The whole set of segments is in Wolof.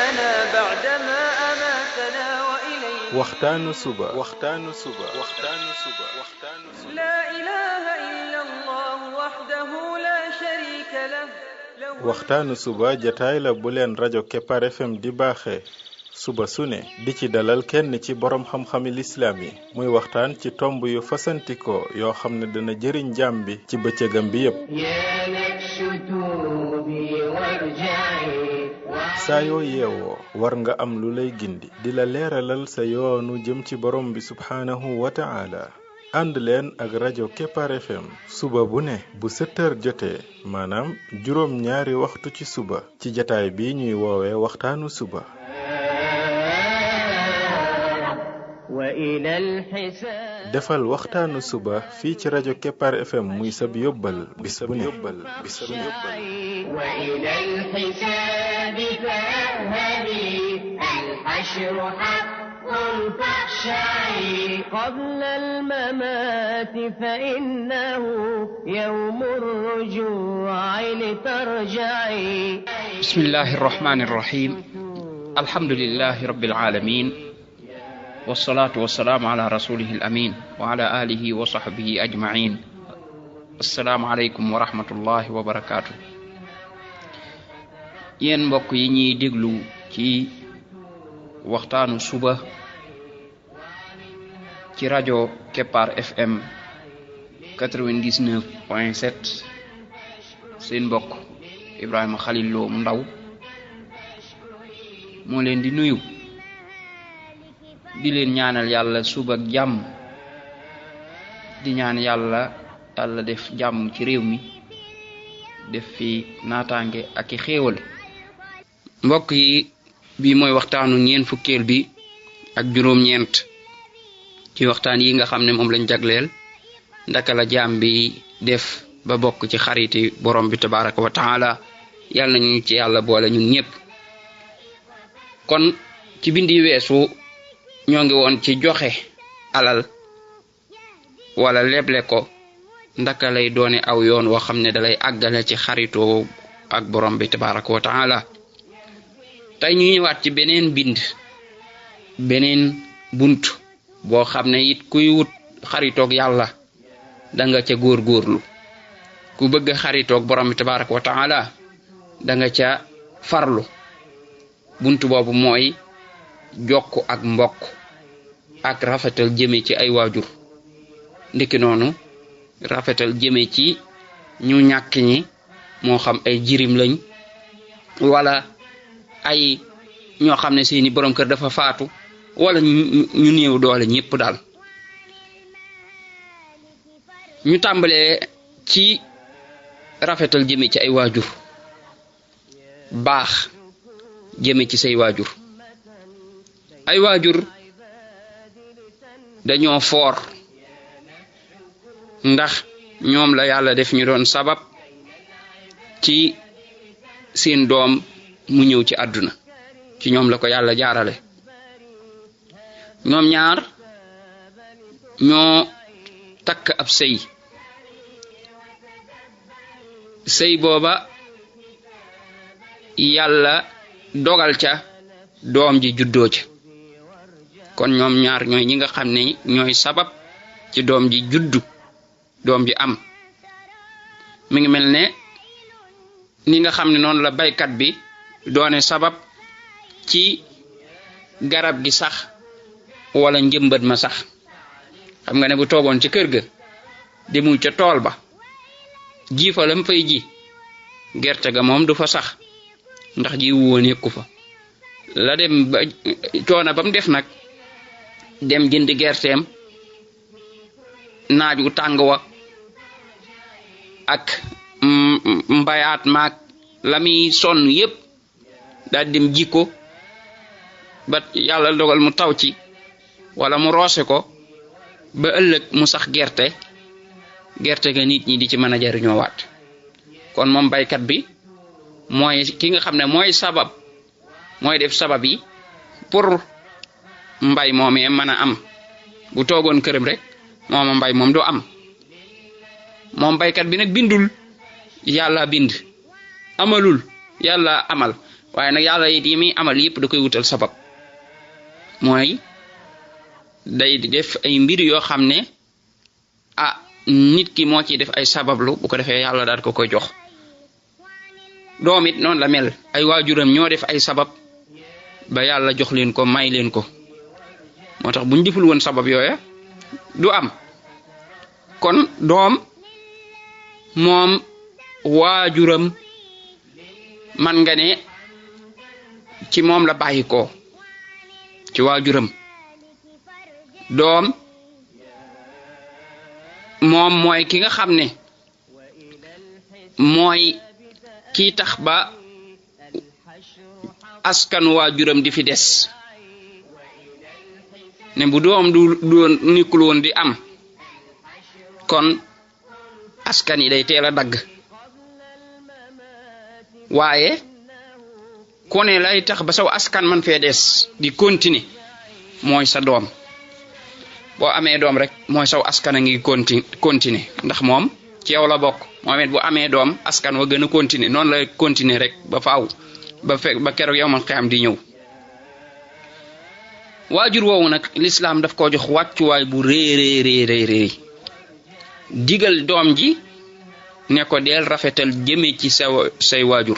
أحيانا بعدما أماتنا وإليه waxtaanu suba لا إله إلا الله وحده لا شريك له waxtaanu suba jataay la bu leen rajo Kepar FM di baaxee suba su ne di ci dalal kenn ci borom xam-xami lislaam yi muy waxtaan ci tomb yu fasantikoo yoo xam ne dana jëriñ jaam bi ci bëccëgam bi yépp saa yoo yeewoo war nga am lu lay gindi di la leeralal sa yoonu jëm ci borom bi subhaanahu wa ta'ala ànd leen ak rajo Kepar FM suba bu ne bu 7h jotee maanaam juróom ñaari waxtu ci suba ci jataay bi ñuy woowee waxtaanu suba defal waxtaanu suba fii ci rajo Kepar FM muy sab yóbbal bis bu ne قبل الممات فإنه يوم الرجوع لترجعي بسم الله الرحمن الرحيم الحمد لله رب العالمين والصلاة والسلام على رسوله الأمين وعلى آله وصحبه أجمعين السلام عليكم ورحمة الله وبركاته yéen mbokk yi ñuy déglu ci waxtaanu suba ci rajo Kepar FM 99.7 seen mbokk Ibrahima Khalil Lo Ndaw moo leen di nuyu di leen ñaanal yàlla suba ak jàmm di ñaan yàlla def jàmm ci réew mi def fi naataange ak i xéewal mbokk yi bi mooy waxtaanu ñeen fukkeel bi ak juróom ñeent ci waxtaan yi nga xam ne moom lañ jagleel ndaka la jaam bi def ba bokk ci xariti borom bi tabaraka wa taala yàlla nañu ci yàlla boole ñun ñëpp kon ci bindi weesu ñoo ngi woon ci joxe alal wala leble ko ndaka lay doone aw yoon woo xam ne dalay àggale ci xaritoo ak borom bi tabaraka wa taala tey ñu ñëwaat ci beneen bunt boo xam ne it kuy wut xaritoog yàlla danga ca góorgóorlu ku bëgg xaritoog borom bi tabaraka wa taala danga ca farlu bunt boobu mooy jokk ak mbokk ak rafetal jëme ci ay waajur ndiki noonu rafetal jëme ci ñu ñàkk ñi moo xam ay jirim lañ wala ay ñoo xam ne seeni borom kër dafa faatu wala ñu néew doole ñépp daal ñu tàmbalee ci rafetal jëme ci ay waajur baax jëme ci say waajur ay waajur dañoo foor ndax ñoom la yàlla def ñu doon sabab ci seen doom mu ñëw ci àdduna ci ñoom la ko yàlla jaarale ñoom ñaar ñoo takk ab sëy booba yàlla dogal ca doom ji juddoo ca kon ñoom ñaar ñooy ñi nga xam ne ñooy sabab ci doom ji juddu doom ji am mi ngi mel ne ni nga xam ne noonu la baykat bi doone sabab ci garab gi sax wala njëmbat ma sax xam nga ne bu toogoon ci kër ga demul ca tool ba ji fa lam fay ji gerte ga moom du fa sax ndax ji woon nekku fa la dem ba coona bam def nag dem jënd gerteem naaj wu tàng wa ak mbayaat maak la muy sonn yépp daal dem jikko ba yàlla dogal mu taw ci wala mu roose ko ba ëllëg mu sax gerte ga nit ñi di ci mën a jariñoo waat kon moom baykat bi mooy ki nga xam ne mooy sabab mooy def sabab yi pour mbay moomee mën a am bu toogoon këram rek mooma mbay moom du am moom baykat bi nag bindul yàlla bind amalul yàlla amal waaye nag yàlla it yi muy amal yëpp da koy wutal sabab mooy day def ay mbir yoo xam ne nit ki moo ciy def ay sabablu bu ko defee yàlla daal ko koy jox. doom it noonu la mel ay waajuram ñoo def ay sabab ba yàlla jox leen ko may leen ko moo tax buñ deful woon sabab yooya du am. kon doom moom waajuram man nga ne ci moom la bàyyi ko ci waajuram. doom moom mooy ki nga xam ne mooy kii tax ba askan waajuram di fi des ne bu doom du nekkul woon di am kon askan yi day teel a dagg waaye ku ne lay tax ba saw askan man fee des di continuer mooy sa doom. boo amee doom rek mooy saw askan a ngi continuer ndax moom ci yow la bokk moom it bu amee doom askan wa gën a continuer noonu lay continuer rek ba faaw ba keroog yow man xiyam di ñëw. waajur woowu nag lislaam daf koo jox wàccuwaay bu réy digal doom ji ne ko deel rafetal jëme ci say waajur.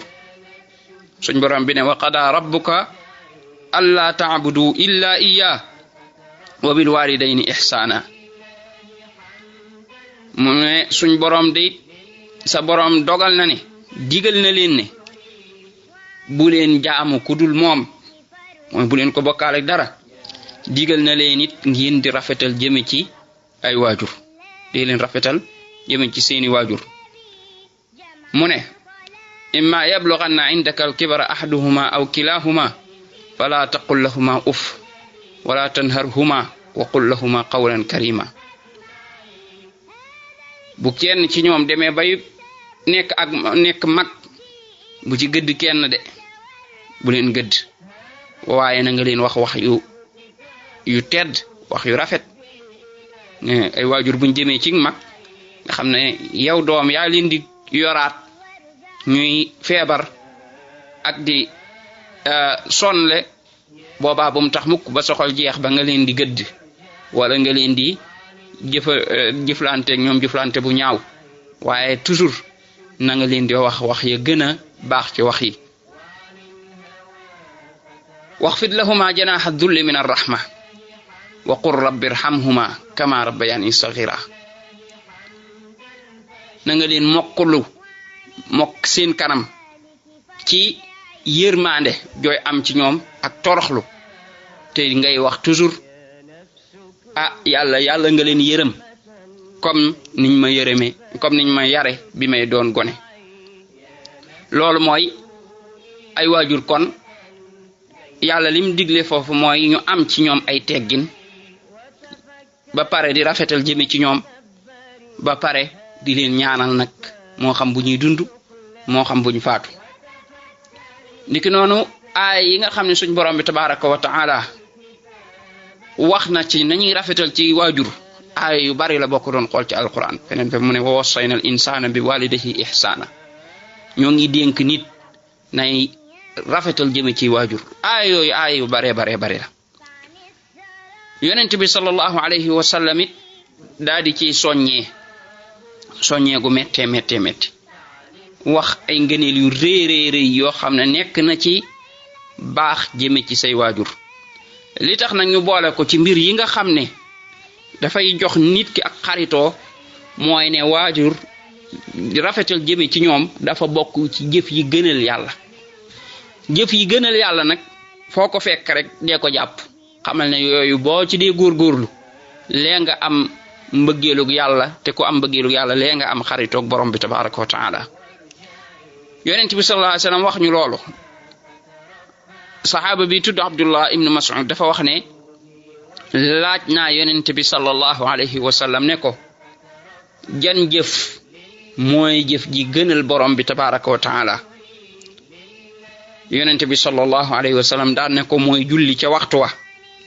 suñ borom bi ne wa qadaa rabbuka allaa ta'budu illa iyyah wa bil walidayni ihsana mu ne suñ borom de sa borom dogal na ne digal na leen ne bu leen jaamu kudul moom mooy bu leen ko bokkaale dara digal na leen it ngeen di rafetal jëme ci ay waajur di leen rafetal jëme ci seeni waajur. mu ne imma yablughanna indaka al-kibara ahaduhuma aw kilahuma fala taqul lahuma uff wala tanharhuma wa qul lahuma qawlan karima. bu kenn ci ñoom demee bay nekk mag bu ci gëdd kenn de bu leen gëdd waaye na nga leen wax yu tedd wax yu rafet. ay waajur buñ jëmee ci mag nga xam ne yow doom yaa leen di yoraat ñuy feebar ak di sonle boobaa bu mu tax mukk ba soxol jeex ba nga leen di gëdd wala nga leen di jëflante ak ñoom jëflante bu ñaaw waaye toujours na nga leen di wax ya gën a baax ci wax yi. waxfid lahuma janaha dulli min arrahma wa qul rabbi irhamhuma kama rabbayani saghira. na nga leen mokk seen kanam ci yërmande jooy am ci ñoom ak toroxlu te ngay wax toujours yàlla nga leen yërëm comme niñ ma yërëmee comme niñ ma yare bi may doon gone. loolu mooy ay waajur kon yàlla lim digle foofu mooy ñu am ci ñoom ay teggin ba pare di rafetal jëme ci ñoom ba pare di leen ñaanal nag moo xam bu ñuy dund moo xam bu ñu faatu. niki noonu aay yi nga xam ne suñ borom bi tabaraka wa taala wax na ci nañuy rafetal ci waajur aay yu bari la bokk doon xool ci alquran feneen fe mu ne wa wassayna al insana bi walidayhi ihsana. ñoo ngi dénk nit nay rafetal jëme ci waajur aay yooyu aay yu bare la. yonent bi sallallahu alayhi wa sallam it daal di ci soññee gu méttee wax ay ngëneel yu rëy yoo xam ne nekk na ci baax jëme ci say waajur. li tax nag ñu boole ko ci mbir yi nga xam ne dafay jox nit ki ak xaritoo mooy ne waajur rafetal jëme ci ñoom dafa bokk ci jëf yi gënal yàlla. jëf yi gënal yàlla nag foo ko fekk rek dee ko jàpp xamal ne yooyu boo ci dee góorgóorlu lee nga am mbëggeelug yàlla te ku am mbëggeelug yàlla lee nga am xaritoog borom bi tabaraka wa taala. yonent bi sallallahu alayhi wasallam wax ñu loolu. saxaaba bi tudd Abdullah ibn Mas'ud dafa wax ne laaj naa yonent bi sallallahu alayhi wasallam ne ko jan jëf mooy jëf ji gënal borom bi tabaraka wa taala. yonent bi sallallahu alayhi wasallam daan ne ko mooy julli ca waxtu wa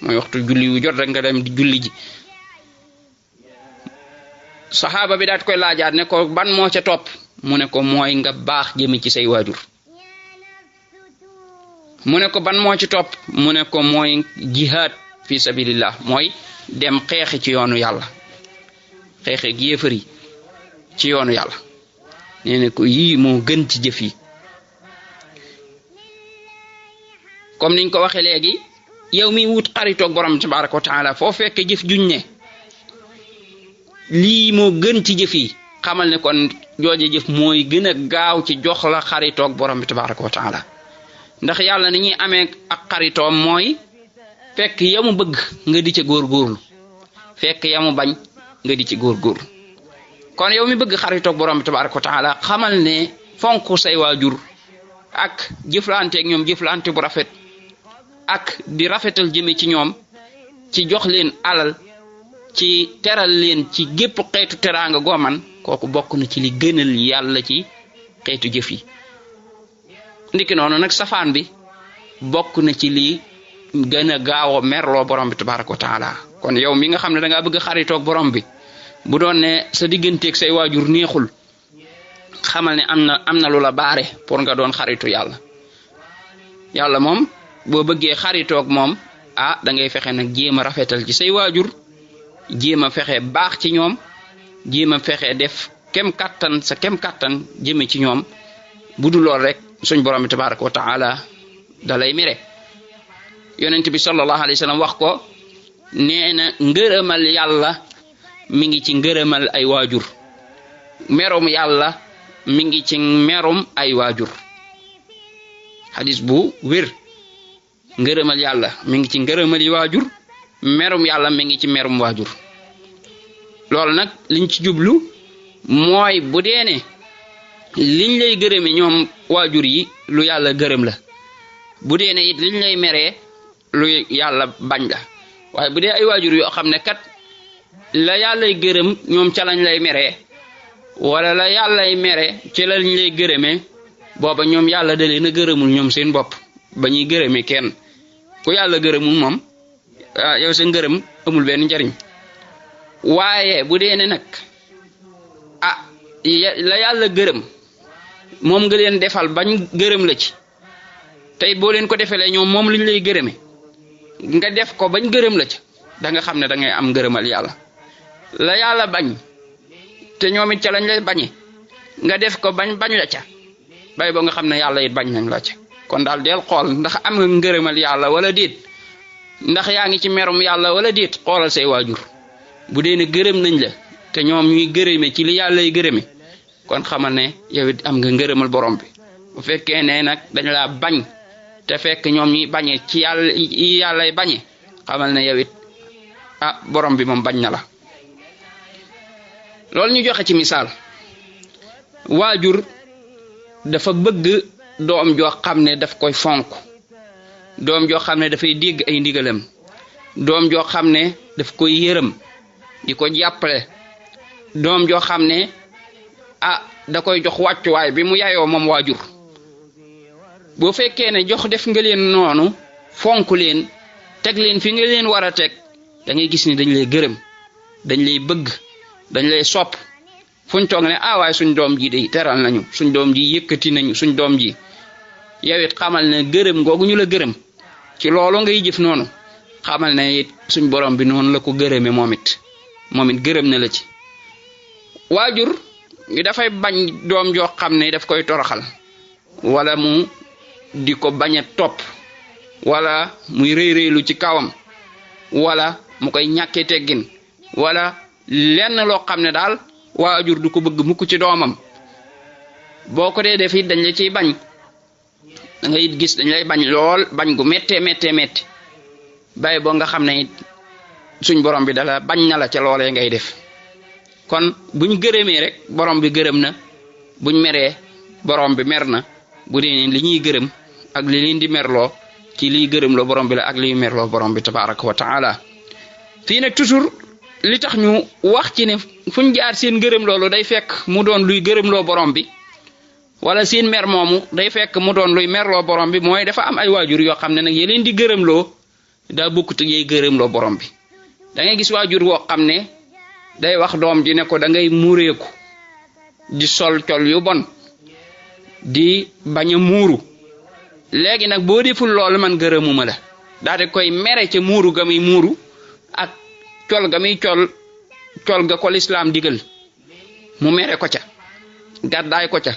mooy waxtu julli wu jot rek nga dem di julli ji. saxaaba bi daat koy laajaat ne ko ban moo ca topp mu ne ko mooy nga baax jëme ci say waajur. mu ne ko ban moo ci topp mu ne ko mooy jihaad fi sabilillah mooy dem xeexi ci yoonu yàlla xeexe gi yéefar yi ci yoonu yàlla nee na ko yii moo gën ci jëf yi comme niñ ko waxee léegi yow mi wut xaritoog borom tabaraka wa taala foo fekk jëf juñ ne lii moo gën ci jëf yi xamal ne kon jooje jëf mooy gën a gaaw ci jox la xaritoog borom bi tabaraka wa taala ndax yàlla ni ñuy amee ak xaritoom mooy fekk yamu bëgg nga di ca góorgóorlu fekk yamu bañ nga di ci góorgóorlu kon yow mi bëgg xaritoog borom bi tabaraka wa taala xamal ne fonk say waajur ak jëflanteeg ñoom jëflante bu rafet ak di rafetal jëme ci ñoom ci jox leen alal ci teral leen ci gépp xeetu teraanga gooman kooku bokk na ci li gënal yàlla ci xeetu jëf yi ndiki noonu nag safaan bi bokk na ci li gën a gaaw a merloo borom bi tabaraka wa taala kon yow mi nga xam ne da ngaa bëgg xaritoog borom bi bu doon ne sa digganteeg say waajur neexul xamal ne am na lu la baare pour nga doon xaritu yàlla moom boo bëggee xaritoog moom da ngay fexe nag jéem a rafetal ci say waajur jéem a fexe baax ci ñoom jéem a fexe def kem kattan jëme ci ñoom bu dul lool rek suñ borom bi tabaraka wa taala da lay mere yonent bi sallallahu alayhi wa sallam wax ko nee na ngërëmal yàlla mi ngi ci ngërëmal ay waajur merum yàlla mi ngi ci merum ay waajur hadis bu wér ngërëmal yàlla mi ngi ci ngërëmal yi waajur merum yàlla mi ngi ci merum waajur loolu nag liñ ci jublu mooy bu dee ne liñ lay gërëme ñoom waajur yi lu yàlla gërëm la bu dee ne it liñ lay meree lu yàlla bañ la waaye bu dee ay waajur yoo xam ne kat la yàllay gërëm ñoom ca lañ lay meree wala la yàllay mere ci lañ lay gërëmee booba ñoom yàlla da leen a gërëmul ñoom seen bopp ba ñuy gërëmee kenn ku yàlla gërëmul moom yow sa ngërëm amul benn njariñ waaye bu dee ne nag la yàlla gërëm moom nga leen defal bañ gërëm la ci tey boo leen ko defelee ñoom moom luñ lay gërëme nga def ko bañ gërëm la ci da nga xam ne da ngay am ngërëmal yàlla la yàlla bañ te ñoom it ca lañ lay bañe nga def ko bañ la ca bay boo nga xam ne yàlla it bañ nañ la ca kon daal del xool ndax am nga ngërëmal yàlla wala déet ndax yaa ngi ci merum yàlla wala déet xoolal say waajur bu dee ne gërëm nañ la te ñoom ñuy gërëme ci li yàlla lay gërëme kon xamal ne yow it am nga ngërëmal borom bi bu fekkee ne nag dañ laa bañ te fekk ñoom ñuy bañe ci yàllay bañe xamal ne yow it borom bi moom bañ na la loolu ñu joxe ci misaal waajur dafa bëgg doom joo xam ne daf koy fonk doom joo xam ne dafay dégg ay ndigalam doom joo xam ne daf koy yërëm di ko jàppale doom joo xam ne da koy jox wàccuwaay bi mu yayoo moom waajur boo fekkee ne def nga leen noonu fonk leen teg leen fi nga leen war a teg da ngay gis ni dañ lay gërëm dañ lay bëgg dañ lay sopp fuñ toog ne waaye suñ doom ji day teral nañu suñ doom ji yëkkati nañu suñ doom ji yow it xamal ne gërëm googu ñu la gërëm ci loolu ngay jëf noonu xamal ne it suñ borom bi noonu la ko gërëme moom it gërëm na la ci waajur dafay bañ doom joo xam ne daf koy toroxal wala mu di ko bañ a topp wala muy rëy-rëylu ci kawam wala mu koy ñàkkee teggin wala lenn loo xam ne daal waajur du ko bëgg mukk ci doomam boo ko dee def it dañ la ciy bañ da nga it gis dañ lay bañ lool bañ gu méttee metti bàyyi boo nga xam ne it suñ borom bi dala bañ na la ca loolee ngay def kon buñ gërëmee rek borom bi gërëm na buñ meree borom bi mer na bu dee li ñuy gërëm ak li leen di merloo ci liy gërëm loo borom bi la ak liy merloo borom bi tabaraka wa taala fii nag toujours li tax ñu wax ci ne fuñ jaar seen gërëm loolu day fekk mu doon luy gërëm loo borom bi wala seen mer moomu day fekk mu doon luy merloo borom bi mooy dafa am ay waajur yoo xam ne nag yeleen di gërëm loo daa bokkut ak yey gërëm loo borom bi da ngay gis waajur woo xam ne day wax doom ji ne ko da ngay muureeku di sol col yu bon di bañ a muuru léegi nag boo deful loolu man gërëmuma la daal di koy mere ca muuru ga muy muuru ak col ga muy col ga ko lislaam digal mu mere ko ca gàddaay ko ca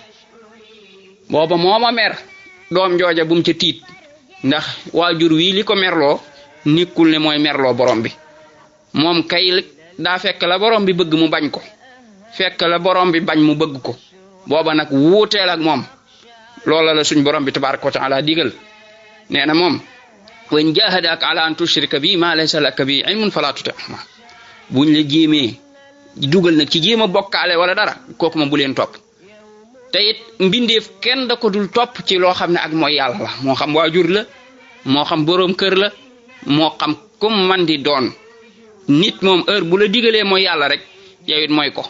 booba mooma mer doom jooja bu mu ca tiit ndax waajur wii li ko merloo nekkul ne mooy merloo borom bi moom kay daa fekk la borom bi bëgg mu bañ ko fekk la borom bi bañ mu bëgg ko booba nag wuuteel ak moom loola la suñ borom bi tabaraka wa taala digal nee na moom wa in jahadaka ala an tushrika bi ma laysa laka bi ilmun fala tutihuma buñ la jéemee dugal nag ci jéem a bokkaale wala dara kooku ma bu leen topp te it mbindeef kenn da ko dul topp ci loo xam ne ak mooy yàlla la moo xam waajur la moo xam boroom kër la moo xam kum man di doon nit moom heure bu la digalee mooy yàlla rek yow it mooy ko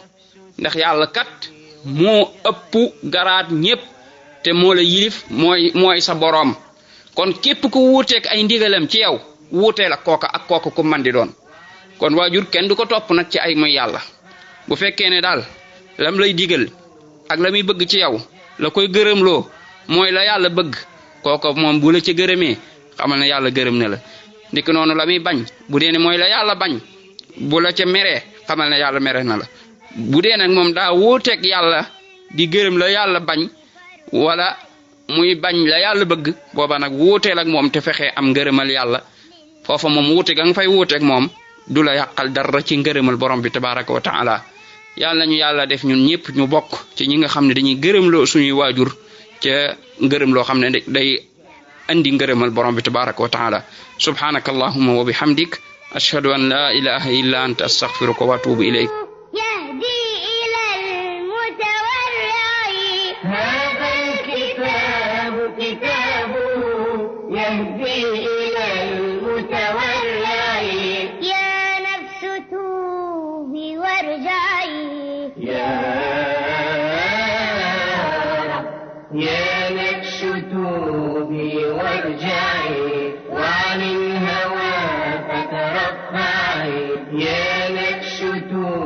ndax yàlla kat moo ëpp garaat ñépp te moo la yilif mooy sa boroom kon képp ku wuuteek ay ndigalam ci yow wuuteel ak kooka ku man di doon kon waajur kenn du ko topp nag ci ay mooy yàlla bu fekkee ne daal lam lay digal ak la muy bëgg ci yow la koy gërëmloo mooy la yàlla bëgg kooka moom bu la ca gërëmee xamal ne yàlla gërëm na la ndik noonu la muy bañ bu dee ne mooy la yàlla bañ bu la ca meree xamal ne yàlla mere na la bu dee nag moom daa wuuteeg yàlla di gërëm la yàlla bañ wala muy bañ la yàlla bëgg booba nag wuuteel ak moom te fexee am ngërëmal yàlla foofa moom wuute ga nga fay wuuteeg moom du la yàqal dara ci ngërëmal borom bi tabaraka wa taala yàlla ñu yàlla def ñun ñëpp ñu bokk ci ñi nga xam ne dañuy gërëmloo suñuy waajur ca ngërëm loo xam ne day andi ngërëmal borom bi tabaraka wa taala subhanaka allahumma wa bihamdik ashhadu an la ilaha illa anta astaghfiruka wa atubu ilayk يا نفس توبي وارجعي وعن الهوى فترفعي يا نفس توبي